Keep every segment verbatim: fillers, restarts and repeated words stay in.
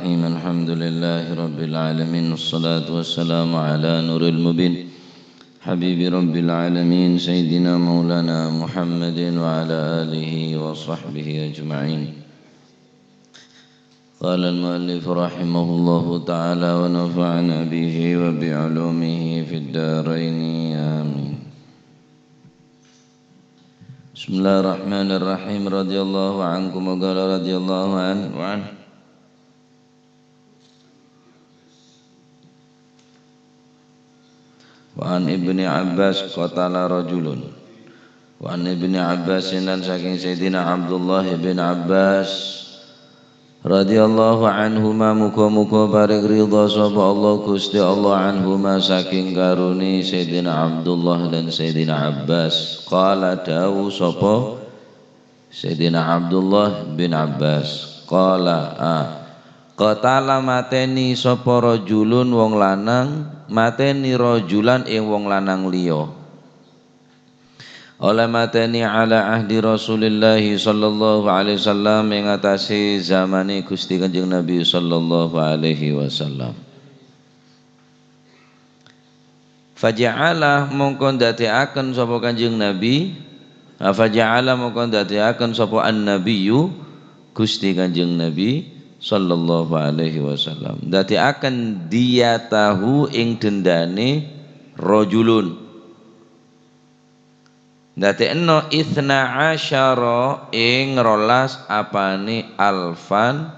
الرحيم. الحمد لله رب العالمين، والصلاة والسلام على نور المبين، حبيب رب العالمين، سيدنا مولانا محمد وعلى آله وصحبه أجمعين. قال المؤلف رحمه الله تعالى ونفعنا به وبعلومه في الدارين، آمين. بسم الله الرحمن الرحيم. رضي الله عنكم، وقال رضي الله عنه، وعن، وعن ابن عباس قتل رجل. Wa an Ibni Abbasin, lan saking Sayyidina Abdullah bin Abbas radhiyallahu anhuma, muga-muga paring ridha sapa Allah, Gusti Allah, anhuma, saking karone Sayyidina Abdullah lan Sayyidina Abbas. Qala, dawuh sapa Sayyidina Abdullah bin Abbas, qala, a, qatala, mateni sapa rajulun, wong lanang, mateni rajulan, ing wong lanang liya. Oleh mateni ala ahdi Rasulillah sallallahu alaihi wasallam, ing atase zamane Gusti Kanjeng Nabi sallallahu alaihi wasallam. Faja'ala, mongko ndadekaken sapa Kanjeng Nabi, ah, faja'ala, mongko ndadekaken sapa an-nabiyyu, Gusti Kanjeng Nabi sallallahu alaihi wasallam, ndadekaken diyatahu, ing dendane rajulun. Dadekno itsna asyara ing rolas apane alfan,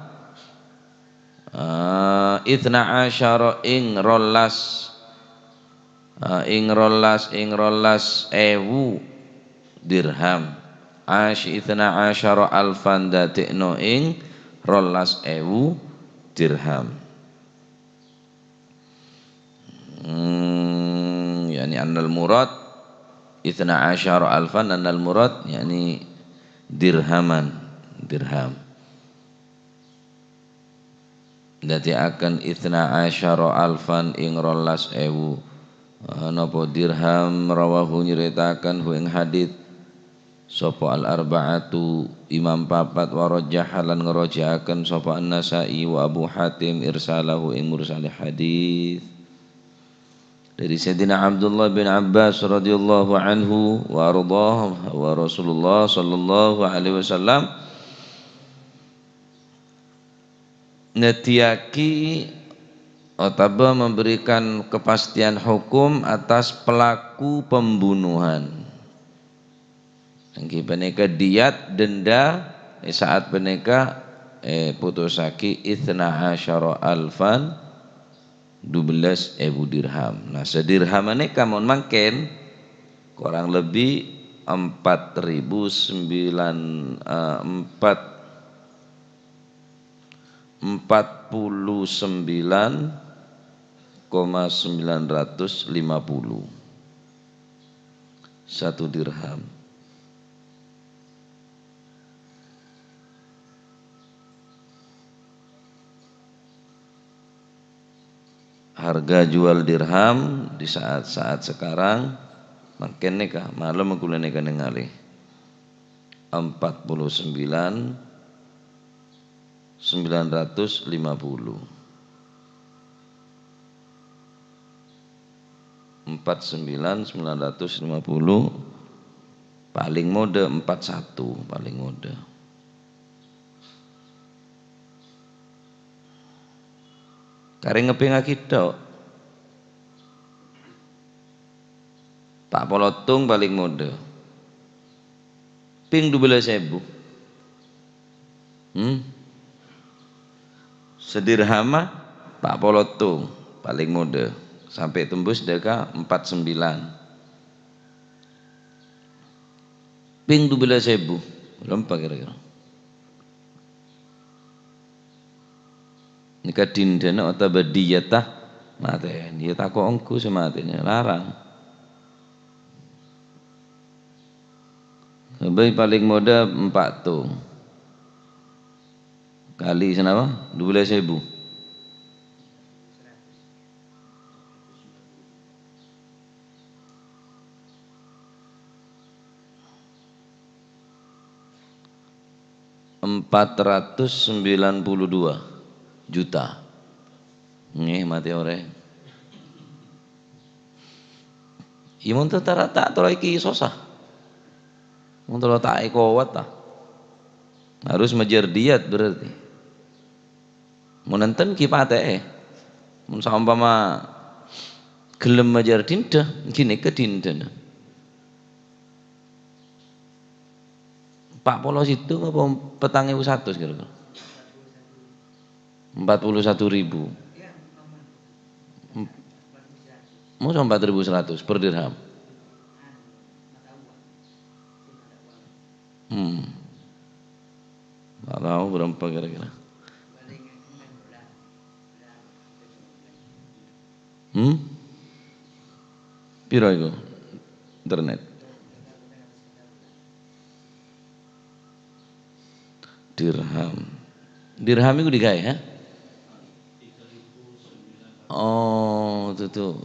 eh, itsna asyara ing rolas, eh, ing rolas, ing rolas ewu dirham. Asy-, itsna asyara alfan, dadekno ing rolas ewu dirham. Hmm, yakni annal murad itsna asyara alfan, annal murad yakni dirhaman, dirham. Dadekaken itsna asyara alfan ing rolas ewu. Eh, napa dirham? Rawahu, nyaritaken hu ing hadits sapa al-arba'atu, imam papat, wa rajjaha, lan ngrajihake sapa An-Nasa'i wa Abu Hatim irsalahu, ing mursale hadits. Dari Sayyidina Abdullah bin Abbas radhiyallahu anhu wa ardhah, wa Rasulullah sallallahu alaihi wasallam nyadhiyagi otabah memberikan kepastian hukum atas pelaku pembunuhan. Enggi paneka diyat, denda, eh, saat paneka, eh, putusagi itsna asyara alfan, dubellas ebu dirham. Nah, sadirham aneka mon mangken kurang lebih empat ribu sembilan, eh, empat, empat puluh sembilan koma sembilan ratus lima puluh. Satu dirham. Harga jual dirham di saat-saat sekarang, mangken neka, malem kaula neka nengali, empat puluh sembilan sembilan ratus lima puluh. Empat sembilan sembilan ratus lima puluh, paling modhe empat satu, paling modhe. Kareng ngepingagi tok. Pa' polo tong paling modhe. Ping dubellas ebu. Hmm? Sadirhama pa' polo tong paling modhe. Sampai tembus deka empat sembilan. Ping dubellas ebu. Lompa kira-kira. Nika dindana otabah diyatah mateni. Ya tako' ongghu sè mateni. Larang. Bhâi paling modha empa' tong. Kali sanapa? Dubellâs èbu. Empat ratus sembilan puluh dua. juta. Ngghi, matè orèng. Iyâ, mon ta' ta' toro' èkè sossa. Mon toro' ta' èkowat, ta. Harus majâr diyat berarti. Mon enten ghi' patè'è. Mon saompama ghellem majâr dinda, ghânèka dindana. Pa' polo sèttong apa petang èbu satos kira-kira? Empat puluh satu ribu. Em-, masa empat ribu seratus per dirham? Hmm. Nggak tahu berapa kira-kira. Hmm? Piro iku? Internet. Dirham. Dirham iku digawe, ha? Oh, itu tuh.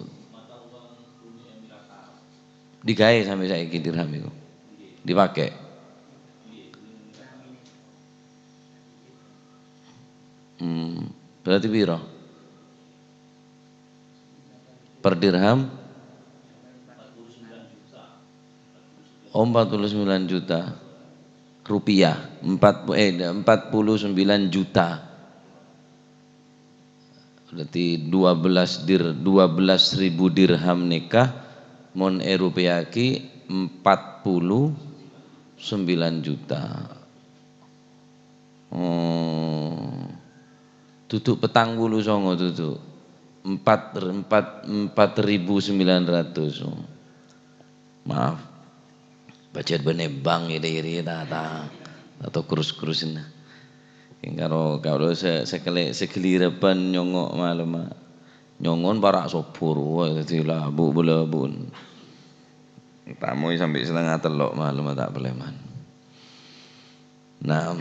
Digawe sampai saiki dirham iku. Dipakai. Hmm, berarti piro? Per dirham? Oh, empat puluh sembilan juta rupiah. Empat, eh, empat puluh sembilan juta. Berarti dua belas dir-, dua belas ribu dirham nèka mon èrupiahaghi empat puluh sembilan juta. Oh. Dudu petang puluh songo, dudu. Empat, empat, empat ribu sembilan ratus. Oh. Maaf. Pajhât bânnè bank iri-iri ta, ta, atau kurus-kurusna. Karo, karo se-, sekali, segelirapan nyongo' malem, ah. Nyongo'na para' sobur, wah, dhâddhi labu-, belabu'en. Tamoy sampai setengah tello' malem, ta' paleman. Nah,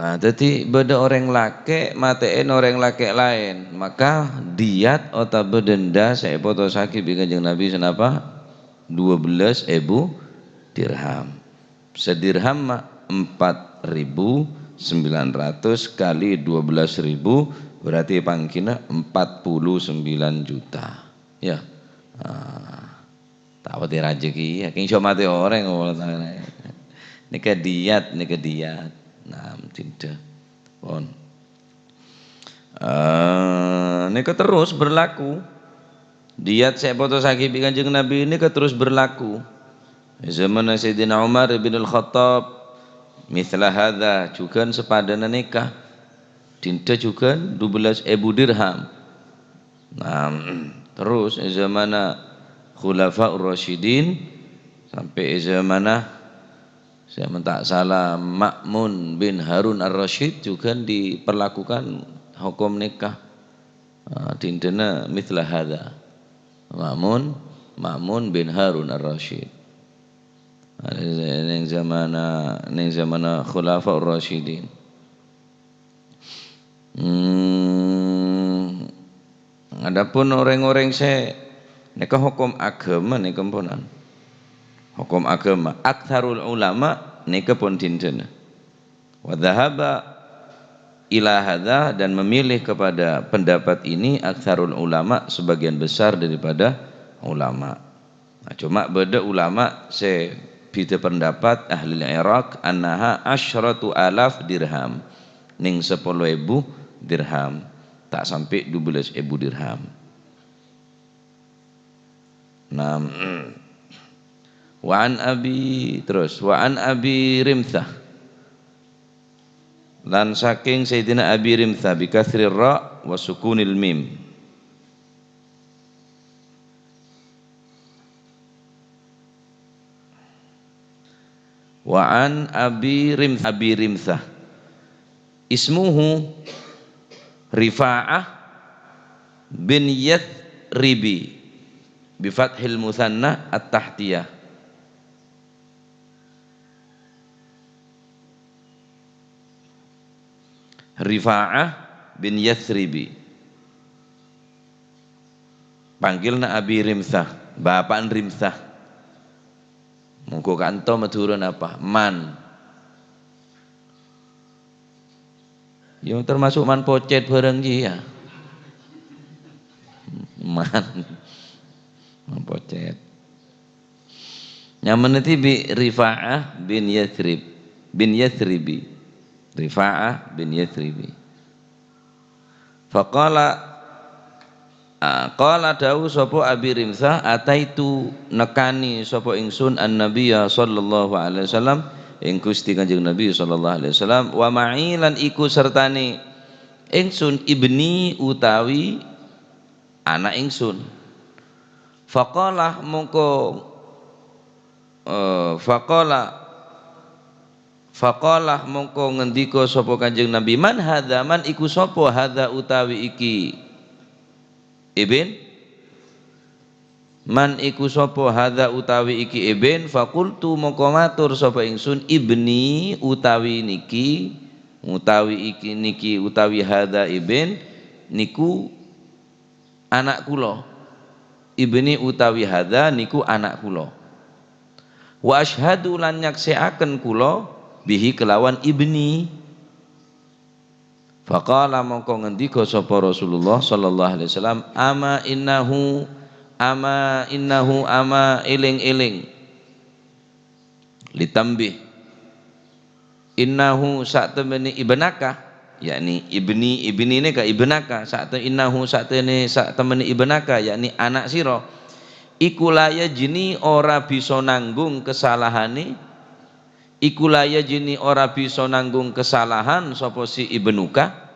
nah, dhâddhi bâdâ orèng lakè' matè'è orèng lakè' laèn, maka diyat otabâ denda sè èpotosaghi bi' Kanjeng Nabi sanapa? Dua belas èbu dirham. Sadirham ma' empat ribu sembilan ratus kali dua belas ribu, berarti pangghina empat puluh sembilan juta. Ya. Ah. Ta' patè rajâ kèya, kèng jhâ' matè orèng, Allah Ta'ala. Nèka diyat, nèka diyat. Nah, dinda. Pon. Eh, nèka terus berlaku. Diyat sè èpotosaghi bi' Kanjeng Nabi nèka terus berlaku. È zamanna Sayyidina Umar bin Al-Khattab, mithla hadza, jhughân sapadhâna nèka. Dinda jhughân dua belas èbu dirham. Nah, terus è zamanna Khulafaur Rasyidin sampè' è zamanna, sè mon ta' sala, Ma'mun bin Harun Ar-Rasyid jhughân diperlakukan hokom nèka. Ah, dindana mithla hadza. Ma'mun, Ma'mun bin Harun Ar-Rasyid. Ah, neng zamanna, neng zamanna Khulafaur Rasyidin. Hmm, adapun orèng-orèng sè nèka hokom aghâma nèka emponan. Hokom aghâma, aktsarul ulama nèka pon dindana. Wa dzahaba ila hadza, dan memilih kepada pendapat ini aktsarul ulama, sebagian besar daripada ulama. Nah, coma bâdâ ulama sè bhidhâ pendapat, ahli Iraq, annaha asyratu alaf dirham, neng sapolo èbu dirham, ta' sampè' dua belas èbu dirham. Nah, wa an Abi, terus, wa an Abi Rimtsah, lan saking Sayyidina Abi Rimtsah, bi kasrir ra wa sukunil mim. Wa an Abi Rimtsah, Abi Rimtsah. Ismuhu Rifa'ah bin Yatsribi, bi fathil musanna at-tahtiyah. Rifa'ah bin Yatsribi. Panggilna Abi Rimtsah, bapa'na Rimtsah. Mongghu ka'dinto Madhurâ napa? Man. Ya termasuk man pocet barang ji ya. Man. Man pocet. Nyamana dhibi' Rifa'ah bin Yathrib, bin Yathribi. Rifa'ah bin Yathribi. Faqala, ah, qala, dawuh sapa Abi Rimsah, "Ataitu, nekani sapa ingsun an-Nabiyya sallallahu alaihi wasallam, ing Gusti Kanjeng Nabi sallallahu alaihi wasallam, wa ma'i, lan iku sertane ingsun, ibni, utawi ana' ingsun." Faqala, mongko, eh, faqala, faqala, mongko ngendika sapa Kanjeng Nabi, "Man hadza, man iku sapa hadza utawi iki, Ibn? Man iku sapa hadza utawi iki, Ibn?" Faqultu, mongko matur sapa ingsun, "Ibni, utawi niki, utawi iki, niki, utawi hadza, Ibn, niku ana' kula. Ibni utawi hadza niku ana' kula. Wa asyhadu, lan nyaksèaken kula, bihi, kelawan ibni." Faqala, mongko ngendika sapa Rasulullah sallallahu alaihi wasallam, "Ama innahu, ama innahu, ama, eling-eling." Litambih. "Innahu, satemene ibnaka," yakni ibni, ibni neka ibnaka, sate-, "innahu, satene-, satemene ibnaka," yakni ana' sira, "iku la yajni, ora bisa nanggung kasalahane, iku la yajni, ora bisa nanggung kasalahan sapa si ibnuka,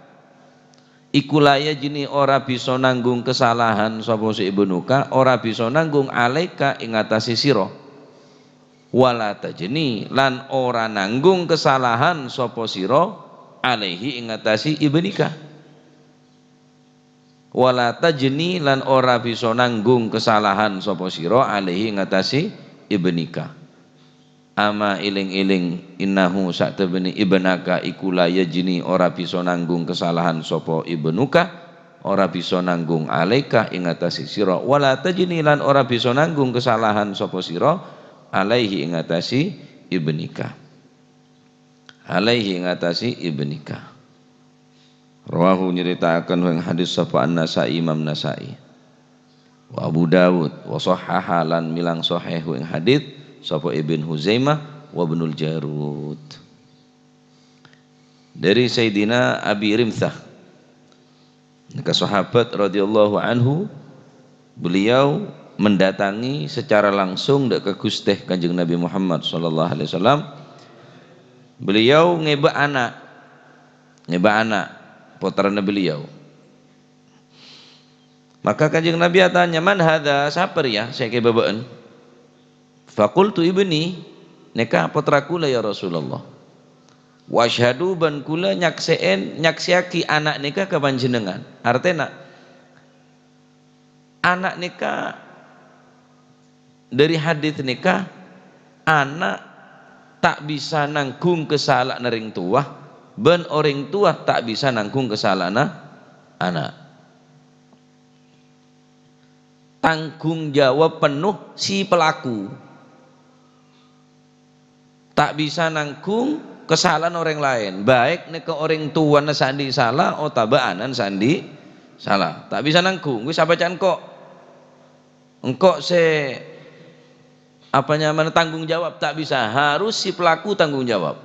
iku la yajni, ora bisa nanggung kasalahan sapa si ibnuka, ora bisa nanggung alaika ing atase sira." "Wala tajni, lan ora nanggung kasalahan sapa sira, alaihi, ing atase ibnika." "Wala tajni, lan ora bisa nanggung kasalahan sapa sira, alaihi, ing atase ibnika." "Ama, eling-eling, innahu, satemene ibnaka iku la yajni, ora bisa nanggung kasalahan sapa ibnuka, ora bisa nanggung alaika ing atase sira, wala tajni, lan ora bisa nanggung kasalahan sapa sira, alaihi, ing atase ibnika." Alaihi, ing atase ibnika. Rawahu, nyaritaaken ing hadis sapa An-Nasa'i, Imam Nasa'i. Wa Abu Dawud, wa sahhaha, lan milang sahih ing hadis sapa Ibn Huzaimah wa Ibnul Jarud. Dari Sayyidina Abi Rimsah, neka sahabat radhiyallahu anhu, beliau mendatangi secara langsung dek ka Guste Kanjeng Nabi Muhammad sallallahu alaihi wasallam. Beliau ngeba ana', ngeba ana' pottrana beliau. Maka Kanjeng Nabi atanya, "Man hadza, sapa reya se ekebaba'an?" Faqultu, "Ibni, neka pottra kula, ya Rasulullah. Wa asyhadu, ban kula nyakseen, nyakseyagi ana' neka ka panjennengan." Artena, ana' neka, dari hadis neka, ana' ta' bisa nanggung kasala'anna reng towa, ban oreng towa ta' bisa nanggung kasala'anna ana'. Tanggung jawab penuh si pelaku. Ta' bisa nanggung kasala'an oreng laen, baik neka oreng towana sandhi' sala otabâ ana'na sandhi' sala. Ta' bisa nanggung, wis apa ca'na engko'. Engko' se, apa nyamana, tanggung jawab, ta' bisa. Harus si pelaku tanggung jawab.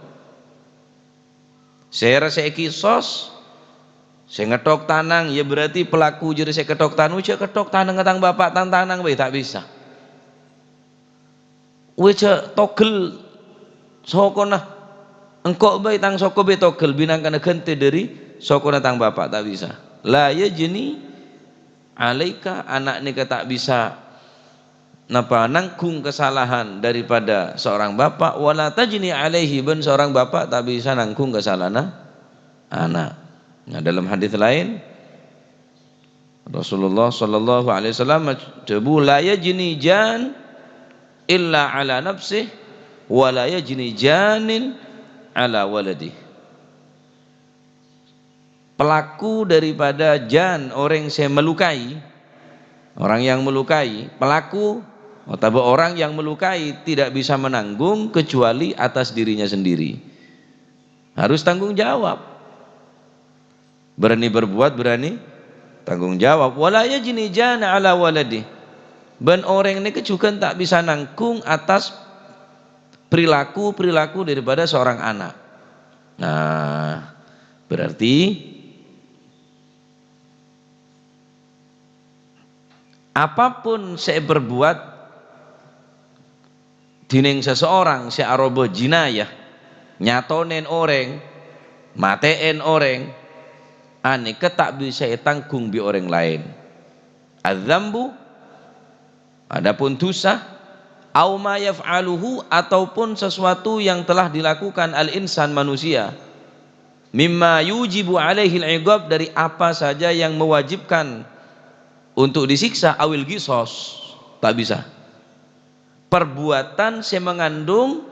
Sera se ekisos, se ngetthok tanang, ya berarti pelaku jere se ketthok tanang, "Ja' ketthok tanangnga tang bapa', tang tanang bae," ta' bisa. "Weh, ja' togel sokona, engko' bae tang soko bae togel, binangkana ganti dari sokona tang bapa'," ta' bisa. La yajni alaika, ana' neka ta' bisa napa nanggung kesalahan daripada seorang bapa', wala tajni alaihi, ban seorang bapa' ta' bisa nanggung kasala'anna ana'. Nah, dalam hadis lain, Rasulullah sallallahu alaihi wasallam adhâbu, "La yajni jan illa ala nafsih, wa la yajni janin ala waladih." Pelaku daripada jan, orang yang melukai, orang yang melukai, pelaku otabâ orang yang melukai tidak bisa menanggung kecuali atas dirinya sendiri. Harus tanggung jawab. Berani berbuat, berani tanggung jawab. "Wala yajnijana ala waladi." Bân orèng nèka jhughân ta' bisa nanggung atas perilaku-perilaku daripada seorang anak. Nah, berarti apapun sè èperbuwât dhinèng seseorang sè aropa jinayah, nyatonèn orèng, matè'èn orèng, anèka ta' bisa ètanggung bi' orèng laèn. Adz-dzambu, adapun dusa, au ma yaf'aluhu, ataupun sesuatu yang telah dilakukan al-insan, manusia, mimma yujibu alaihil iqab, dari apa saja yang mewajibkan untuk disiksa, awil qisas, ta' bisa. Perbuatan sè mangandung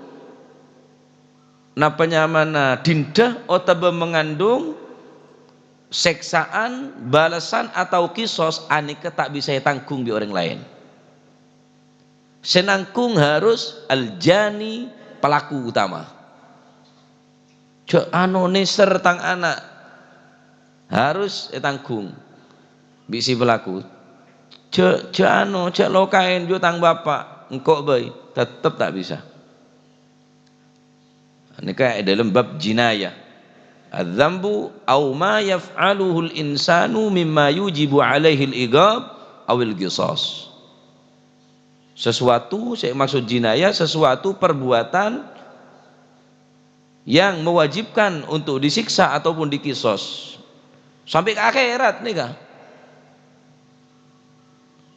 napa nyamana dinda otabâ mangandung sèksaan, bâlessan, atau qisas, anèka ta' bisa ètanggung bi' orèng laèn. Sè nanggung harus al-jani, pelaku utama. Jhâ' ano nèser tang ana', harus ètanggung bi' si pelaku. Jhâ', jhâ' ano, jhâ' lokaèn jhâ' tang bapa', engko' bhâi, tettep ta' bisa. Nèka è dâlem bab jinayah. Adz-dzambu au ma yaf'aluhul insanu mimma yujibu alaihil iqab awil qisas. Sesuatu, sè maksud jinayah, sesuatu perbuatan yang mewajibkan untuk disiksa ataupun dikisos. Sampè' ka akhèrat nèka.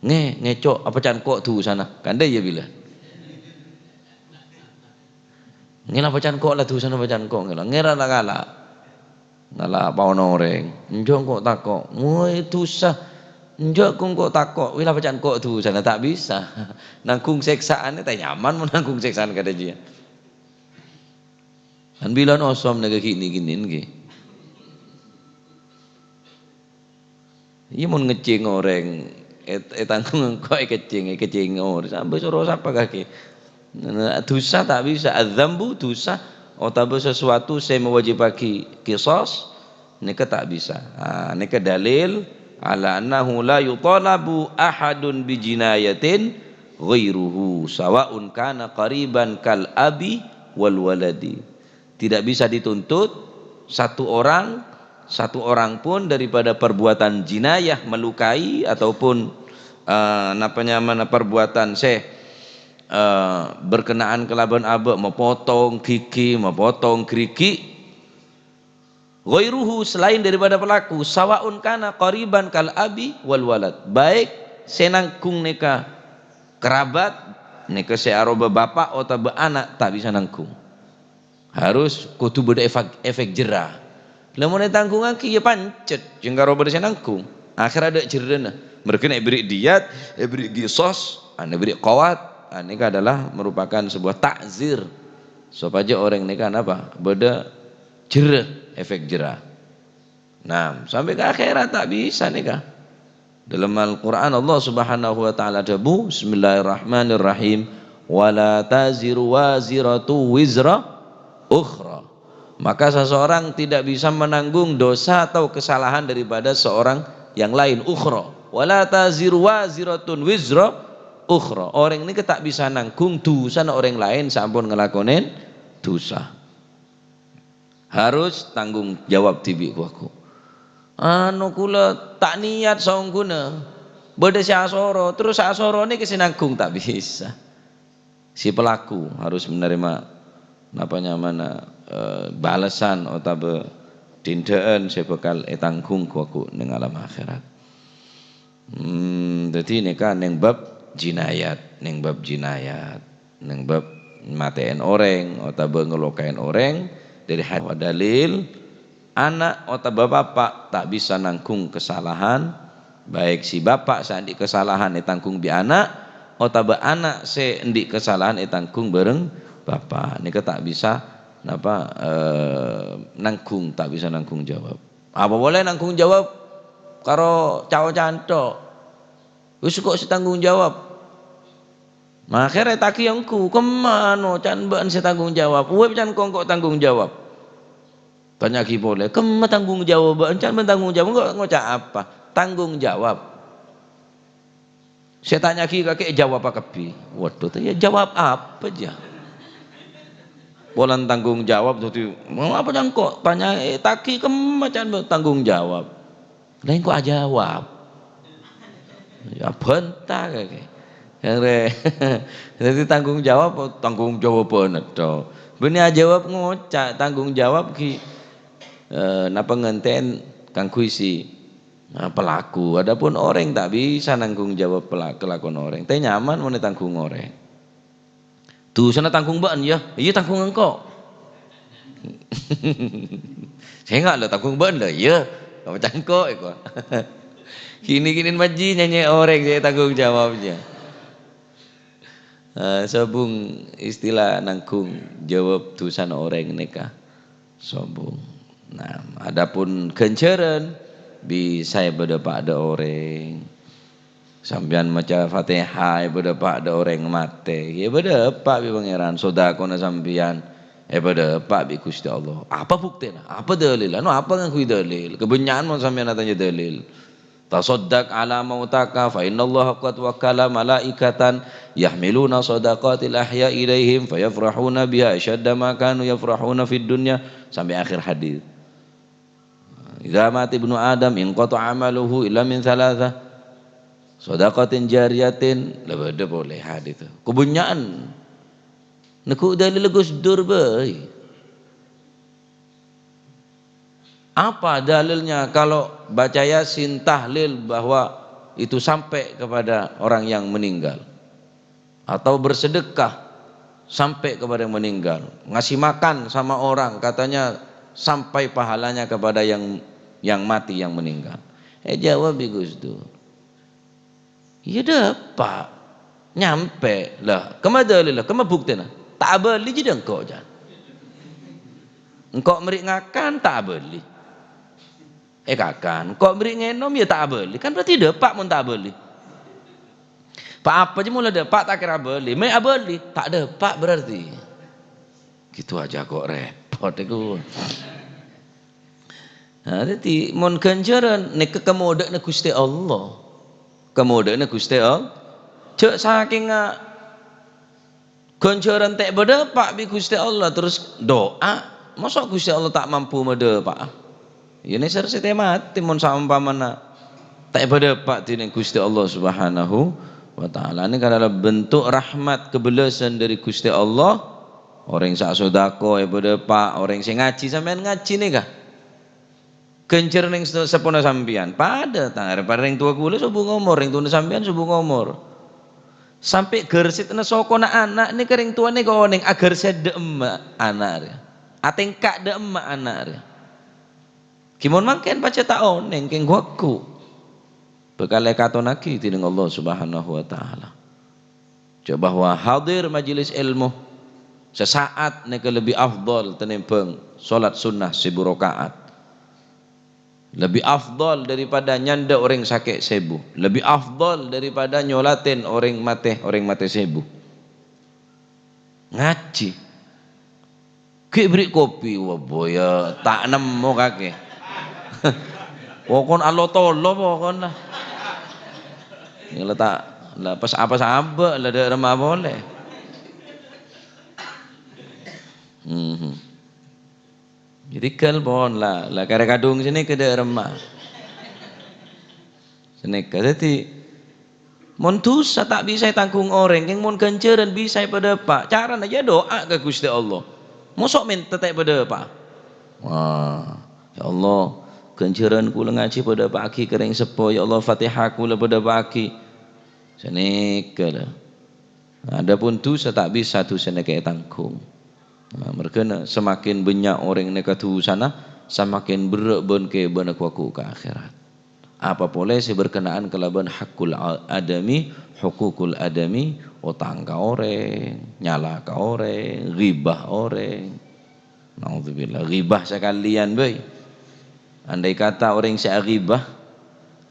Ngè, ngè, Cok, apa can ko' dusana? Kandhâ iyâ bilâ. Ngè la apa can ko' la dusana, apa can ko' ngè la. Ngèra la ngala'. Ngala' paona orèng. Enjâ' engko' tako'. Woi, dusa. Enjâ' engko' tako'. Wi la apa can ko' dusana, ta' bisa. Nanggung sèksaanna ta' nyaman mon nanggung sèksaan kadhâ' jiyâ. Kan bilân osom nèka ghi'-, ghi'-, ghi'-, ghi'. Iyâ, mon ngècèng orèng, è-, ètanggung engko' èkècèng, èkècèng orèng, sampè' soro sapa kakè. Nah, dusa ta' bisa, adz-dzambu, dusa, otabâ sesuatu sè mewajibaghi qisas, nèka ta' bisa. Ah, nèka dalil, ala annahu la yutalabu ahadun bi jinayatin ghairuhu, sawa'un kana qariban kal abi wal waladi. Tidak bisa dituntut satu orang, satu orang pun daripada perbuatan jinayah melukai ataupun, eh, napa nyamana perbuatan sè, eh, berkenaan kalabân abâ', mapotong gigi, mapotong gerigi', ghairuhu, selain daripada pelaku, sawa'un kana qariban kal abi wal walad, baik sè nanggung nèka kerabat, nèka sè aropa bapa' otabâ ana', ta' bisa nanggung. Harus kodhu bâdâ efek, efek jera. Lamon ètanggungnga ghi' iyâ pancet, jhâ' karo bâdâ sè nanggung. Akhèrra adâ' jerrâna. Mergâna èberri' diyat, èberri' qisas, anè èberri' qawat, anèka adalah merupakan sebuah ta'zir. Sopajâ orèng nèka napa? Bâdâ jerrâ, efek jera. Nah, sampè' ka akhèrat ta' bisa nèka. Dâlem Al-Qur'an Allah Subhanahu wa Ta'ala adhâbu, "Bismillahirrahmanirrahim. Wa la taziru waziratu wizra ukhra." Maka seseorang tidak bisa menanggung dosa atau kesalahan daripada seorang yang lain, ukhra. "Wa la taziru waziratun wizra ukhra." Orèng nèka ta' bisa nanggung dusana orèng laèn sè ampon ngalakonè dusa. Harus tanggung jawab dhibi' ghu-, ghu. Anu, kaulâ ta' niyat saongghuna. Bâdâ sè asoro, terus sè asoro nèka sè nanggung, ta' bisa. Si pelaku harus menerima, napa nyamana, eh, balesan otabâ dhinḍhâ'ân sè bhâkal ètanggung ghu-, ghu neng alam akhèrat. Hmm, dhâddhi nèka neng bab jinayat, neng bab jinayat, neng bab matè'èn orèng otabâ ngelokaèn orèng, dâri had-, dalil, ana' otabâ bapa' ta' bisa nanggung kasalahan, baik si bapa' sè anḍi' kasalahan ètanggung bi' ana', otabâ ana' sè anḍi' kasalahan ètanggung bhâreng bapa'. Nèka ta' bisa, napa, eh, nanggung, ta' bisa nanggung jawab. Apa polè nanggung jawab karo ca-oca'an tok? Wis, engko' sè tanggung jawab. Akhèrra ètagi ongghu, "Kemma ano, can bâ'ân sè tanggung jawab? Uwè can ko' engko' tanggung jawab." Tanya'aghi polè, "Kemma tanggung jawab? Èncana bân tanggung jawab, engko' ngoca' apa?" Tanggung jawab. Sè tanya'aghi kakè jawab apa kabbhi? Waduh, ta-, ya jawab apa jâ? Polana tanggung jawab, dhâddhi, "Mau apa cangko'?" Tanya, eh, tagi kemma can tanggung jawab. Lah, engko' ajawab. Ya, bantah kakè. Yang re-, dhâddhi tanggung jawab, tanggung jawab bhânèt, to. Bânnè ajawab ngoca', tanggung jawab ghi, eh, napa ngentèn kaangghuy si Nah, pelaku. Adapun orèng ta' bisa nanggung jawab pela-, kelakuan orèng. Tè nyaman mon ètanggung orèng. Dusana tanggung bâ'na, ya? Iyâ, tanggung engko'. Sènga' la tanggung bâ'na, la, iyâ. Apa cangko' èko? Kènè-kènè majhi nyanyè orèng sè tanggung jawabnya. Eh, sobung istilah nanggung jawab dusana orèng nèka. Sobung. Nah, adapun ghânjhârân, bisa èpadâpa' dâ' orèng. Sampèyan maca Fatihah èpadâpa' dâ' orèng matè, èpadâpa' bi' Pangèran. Sodakona sampèyan èpadâpa' bi' Ghustè Allah. Apa buktèna? Apa dalil? Anu, apa ngangghuy dalil? Kabânnya'an mon sampèyan atanya dalil. "Tasaddaq ala mautaka fa innallaha qad wakkala malaikatan yahmiluna sadaqatil ahya ilaihim fayafrahuna biha asyadda ma kanu yafrahuna fid dunya," sampai akhir hadis. "Idza mata ibnu Adam inqata amaluhu illa min tsalatsa, sadaqatin jariyatin," la bâdâ polè hadis. Kabânnya'an neggu' dalil Gus Dur bhâi. Apa dalilnya kalau baca Yasin, tahlil, bahwa itu sampai kepada orang yang meninggal? Atau bersedekah sampai kepada yang meninggal? Ngasih makan sama orang, katanya sampai pahalanya kepada yang, yang mati, yang meninggal. Eh, jawab Gus Dur. Iyâ, dâpa'. Nyampè. Lah, kemma dalilla, kemma buktèna? Ta' abâli jiyâ engko', can. Engko' mèrè' ngakan, ta' abâli. Eh, kakan. Engko' mèrè' ngènom, iyâ ta' abâli. Kan berarti dâpa' mon ta' abâli. Pa-apa jiyâ mola dâpa' ta' kèra abâli. Mè' abâli, ta' dâpa' berarti. Gitu aja kok repot iku. Nah, dhâddhi mon ghânjhârân nèka kamodâ'na Ghustè Allah. Kamodâ'na Ghustè Allah. Jhâ' sakènga ghânjhârân ta' èpadâpa' bi' Ghustè Allah terus du'a, mosok Ghustè Allah ta' mampu madâpa'a? Iyâ nèser sè tè matè mon saompamana ta' èpadâpa' dhinèng Ghustè Allah Subhanahu wa Ta'ala. Nèka adalah bentuk rahmat kebelasan dari Ghustè Allah. Orèng sè asodako èpadâpa', orèng sè ngajhi, sampèyan ngajhi nèka. Ghânjhârân rèng se-, seppona sampèyan, padâ, ta-, rèng towa kaulâ sobung omor, rèng towana sampèyan sobung omor. Sampè' ghârsètna sokona ana' nèka rèng towa nèka onèng aghârsèt dâ' emma' ana' rèya. Atèngka' dâ' emma' ana' rèya. Ghi mon mangkèn pajhât ta' onèng, kèng ghuwâghu. Bhâkal èkatonnaghi dhinèng Allah Subhanahu wa Ta'ala. Jhâ' bahwa hadir majelis ilmu sesaat nèka lebbi afdhal tènèmbhâng sholat sunnah seribu rakaat. Lebbi afdhal daripada nyandhâ orèng sakè' sèbu. Lebbi afdhal daripada nyolatè orèng matè, orèng matè sèbu. Ngajhi. Ghi' bherri' kopi, wah, boya, ta' nemmo kakè. Pokon alo-tolo pokonna. Iyâ la ta', la pas apa sabâ' la dâ' remma polè. Mhm. Jadi ghâl pon la, la karè kadhung sènè ka dâ' remma. Sanèka. Dhâddhi, mon dhusa ta' bisa ètangghung orèng, kèng mon ghânjhârân bisa èpadâpa'. Carana, ya, du'a ka Ghustè Allah. Mosok mènta ta' èpadâpa'? Wah, "Ya Allah, ghânjhârân kaulâ ngajhi padâpa'aghi ka rèng seppo. Ya Allah, Fatihah kaulâ padâpa'aghi." Sanèka, la. Adapun dhusa ta' bisa dhusana nèka ètangghung. Nah, mergana semakin bânnya' orèng nèka dhusana, semakin berrâ' bân kèbâna ghuwâghu ka akhèrat. Apa polè sè berkenaan kalabân haqqul a-, adami, hukukul adami, otang ka orèng, nyala ka orèng, ghibah orèng. Naudzubillah, ghibah sakalèyan bhâi. Andai kata orèng sè aghibah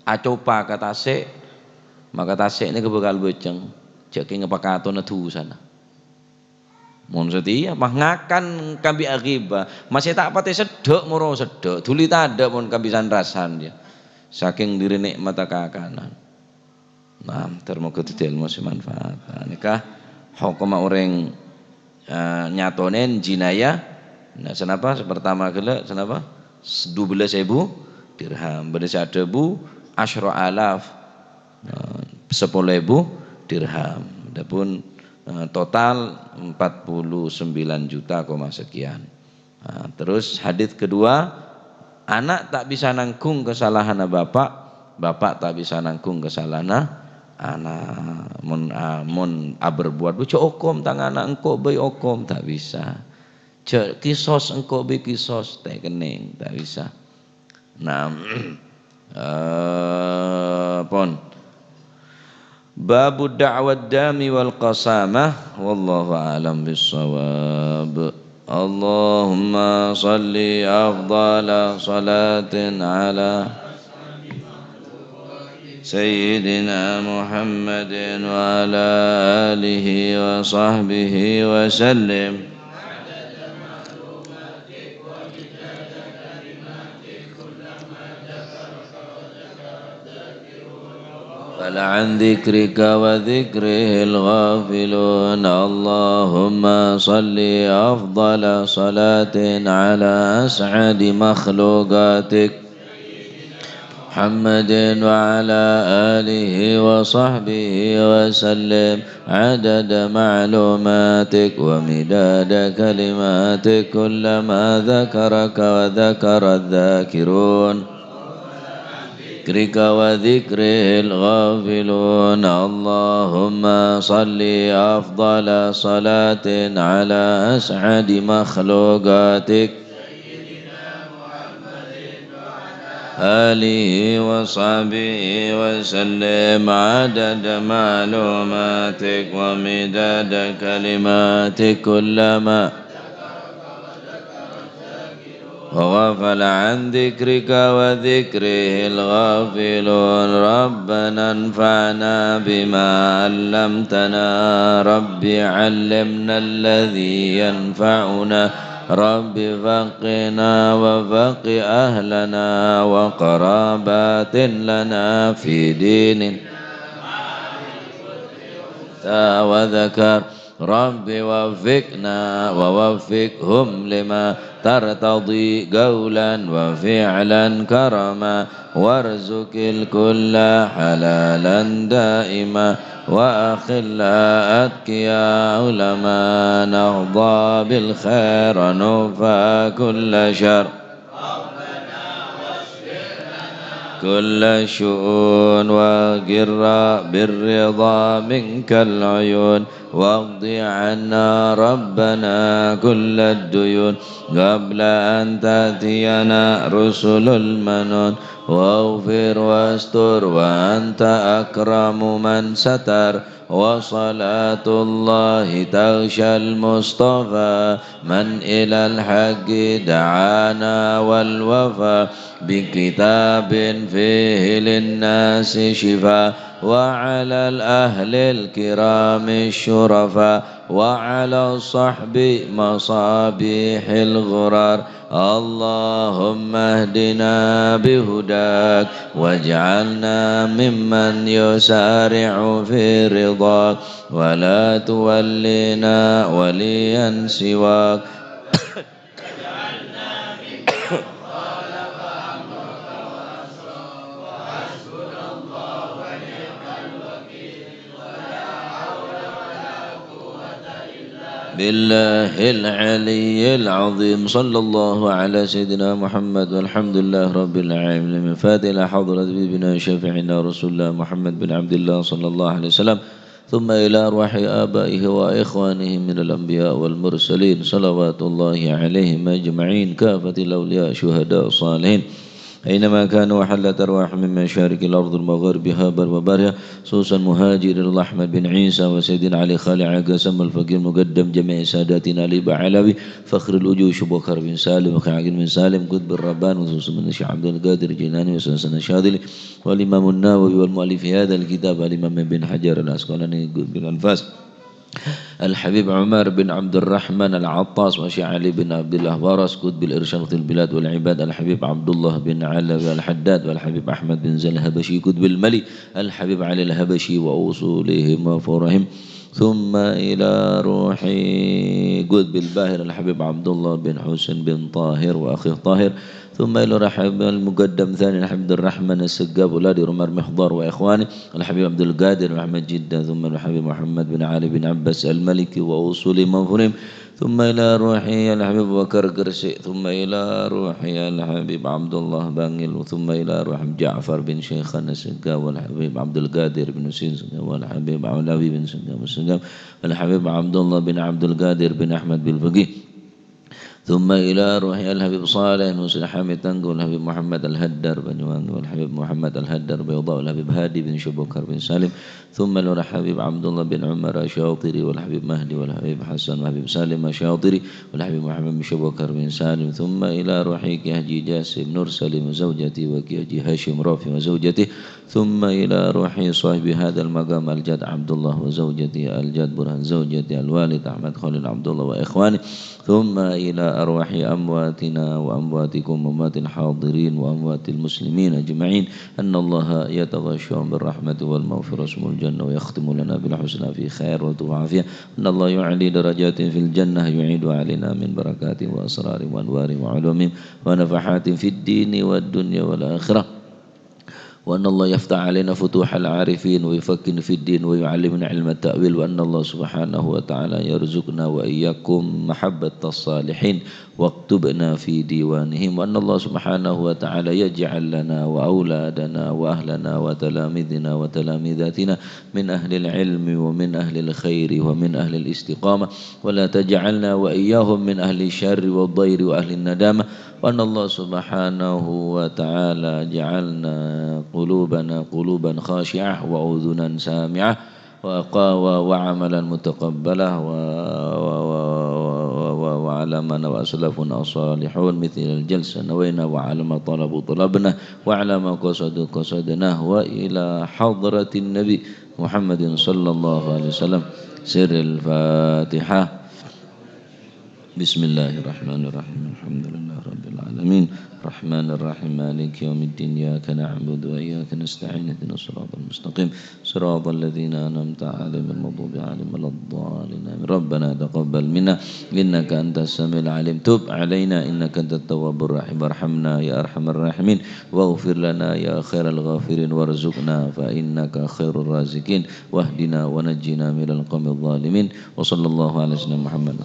acopa ka tasè', maka tasè' nèka bhâkal bâceng, jhâ' kèng pakatona dhusana. Mon satèya, mah ngakan kabbhi aghibah, masè ta' patè seddhâ' moro seddhâ', dhuli tadâ' mon kabbhi san-rasan, ya. Sakèng dhiri nè'matta kakanan. Nah, ter-, moghâ dhâddhi èlmo sè manfaat. Nah, nèka hokomma orèng, eh, nyatonèn jinayah. Nah, sanapa? Sè pertama ghellâ', sanapa? S-, dubellâs èbu dirham. Bâdâ sè adhâbu, asyra alaf. Nah, sapolo èbu dirham. Adapun, eh, total empat puluh sembilan juta koma sekian. Nah, terus hadits kedua, anak tak bisa nanggung kesalahanna bapak, bapak tak bisa nanggung kesalahanna anak. Mon, ah, mon aberbuat, "Jhâ' okom tang ana', engko' bhâi okom," tak bisa. "Jhâ' kisos, engko' bhâi kisos," ta' kennèng, tak bisa. Nah, eh, pon. Babu da'wad dami wal qasamah. Wallahu a'lam bissawab. Allahumma salli afdala salatin ala Sayyidina Muhammadin wa ala alihi wa sahbihi wa sallim. غفل عن ذكرك وذكره الغافلون. اللهم صل أفضل صلاة على أسعد مخلوقاتك محمد وعلى آله وصحبه وسلم عدد معلوماتك ومداد كلماتك، كلما ذكرك وذكر الذاكرون ذكرك وذكره الغافلون. اللهم صل أفضل صلاة على أسعد مخلوقاتك آله وصحبه وسلم عدد معلوماتك ومداد كلماتك، كلما غفل عن ذكرك وذكره الغافلون. ربنا انفعنا بما علمتنا. رب علمنا الذي ينفعنا. رب فقهنا وفقه أهلنا وقرابات لنا في ديننا وذكر. رب وفقنا ووفقهم لما ترتضي قولا وفعلا كرما، وارزق الكل حلالا دائما، وأخلاء أتقياء علماء نهضى بالخير نوفى كل شر. كل الشؤون وقر بالرضا منك العيون، واقض عنا ربنا كل الديون قبل أن تأتينا رسل المنون، واغفر واستر وأنت أكرم من ستر، وصلاة الله تغشى المصطفى من إلى الحق دعانا والوفا، بكتاب فيه للناس شفاء، وعلى الأهل الكرام الشرفاء، وعلى الصحب مصابيح الغرار. اللهم اهدنا بهداك، واجعلنا ممن يسارع في رضاك، ولا تولنا وليا سواك. بالله العلي العظيم. صلى الله على سيدنا محمد، والحمد لله رب العالمين. الفاتحة إلى حضرة حبيبنا شفيعنا رسول الله محمد بن عبد الله صلى الله عليه وسلم، ثم إلى أرواح آبائه وإخوانه من الأنبياء والمرسلين، صلوات الله عليهم أجمعين، كافة الأولياء، شهداء، الصالحين، أينما كانوا وحلت أرواحهم من مشارق الأرض ومغاربها بر وبرها، خصوصا مهاجر الله أحمد بن عيسى وسيدنا علي خالع قاسم الفقيه المقدم جميع ساداتنا علي بعلوي فخر الوجوه شبوخر بن سالم وخاعقل بن سالم قطب الربان وخصوصا من الشيخ عبد القادر الجيلاني وسلسلة الشاذلي والإمام النووي والمؤلف هذا الكتاب الإمام ابن حجر العسقلاني قطب الأنفاس. الحبيب عمر بن عبد الرحمن العطاس، وشيخ علي بن عبد الله ورس قطب الإرشاد في البلاد والعباد، الحبيب عبد الله بن علوي الحداد، والحبيب أحمد بن زيد الحبشي قطب الملي، الحبيب علي الحبشي وأصولهم وفروعهم، ثم إلى روح قطب الباهر الحبيب عبد الله بن حسين بن طاهر وأخيه طاهر، ثم إلى روح المقدم ثاني الحبيب عبد الرحمن السقاف ولاد عمر محضر وإخوانه، الحبيب عبد القادر بن أحمد جدة، ثم الحبيب محمد بن علي بن عباس المالكي وأصولهم وفروعهم، ثم إلى روح الحبيب أبو بكر قرشي، ثم إلى روح الحبيب عبد الله بانجل، ثم إلى روح جعفر بن شيخان السقاف والحبيب عبد القادر بن حسين السقاف والحبيب علوي بن سقاف السقاف والحبيب عبد الله بن عبد القادر بن أحمد بالفقيه. ثم إلى روح الحبيب صالح بن سليح حامد تنقل والحبيب محمد الهدر بن يوانقي والحبيب محمد الهدر بيضاء والحبيب هادي بن شبوكر بن سالم، ثم إلى الحبيب عبد الله بن عمر الشاطري والحبيب مهدي والحبيب حسن والحبيب سالم الشاطري والحبيب محمد بن شبوكر بن سالم، ثم إلى روح كي حاجي جاسم نور سليم وزوجته وكي حاجي هاشم رافي وزوجته، ثم إلى روح صاحب هذا المقام الجد عبد الله وزوجته الجد برهان زوجته الوالد أحمد خليل عبد الله وإخوانه، ثم إلى أرواح أمواتنا وأمواتكم وأموات الحاضرين وأموات المسلمين أجمعين، أن الله يتغشاهم بالرحمة والمغفرة ويسكنهم الجنة ويختم لنا بالحسنى في خير وطب وعافية، أن الله يعلي درجاتهم في الجنة، يعيد علينا من بركاتهم وأسرارهم وأنوارهم وعلومهم ونفحاتهم في الدين والدنيا والآخرة. وأن الله يفتح علينا فتوح العارفين ويفقهنا في الدين ويعلمنا علم التأويل، وأن الله سبحانه وتعالى يرزقنا وإياكم محبة الصالحين واكتبنا في ديوانهم، وأن الله سبحانه وتعالى يجعل لنا وأولادنا وأهلنا وتلاميذنا وتلاميذاتنا من أهل العلم ومن أهل الخير ومن أهل الاستقامة، ولا تجعلنا وإياهم من أهل الشر والضير وأهل الندامة، وأن الله سبحانه وتعالى جعلنا قلوبنا قلوبا خاشعة وأذنا سامعة وقا-، و-، وعملا متقبلا و-، و-، وعلى ما نوى أسلافنا الصالحون مثل الجلسة نوينا وعلى ما طلبوا طلبنا وعلى ما قصدوا قصدنا وإلى حضرة النبي محمد صلى الله عليه وسلم. سر الفاتحة. بسم الله الرحمن الرحيم. الحمد لله رب العالمين. الرحمن الرحيم. مالك يوم الدين. إياك نعبد وإياك نستعين. اهدنا الصراط المستقيم. صراط الذين أنعمت عليهم غير المغضوب عليهم ولا الضالين. آمين. ربنا تقبل منا إنك أنت السميع العليم. تب علينا إنك أنت التواب الرحيم. وارحمنا يا أرحم الراحمين. واغفر لنا يا خير الغافرين. وارزقنا فإنك خير الرازقين. واهدنا ونجنا من القوم الظالمين. وصلى الله على سيدنا محمد.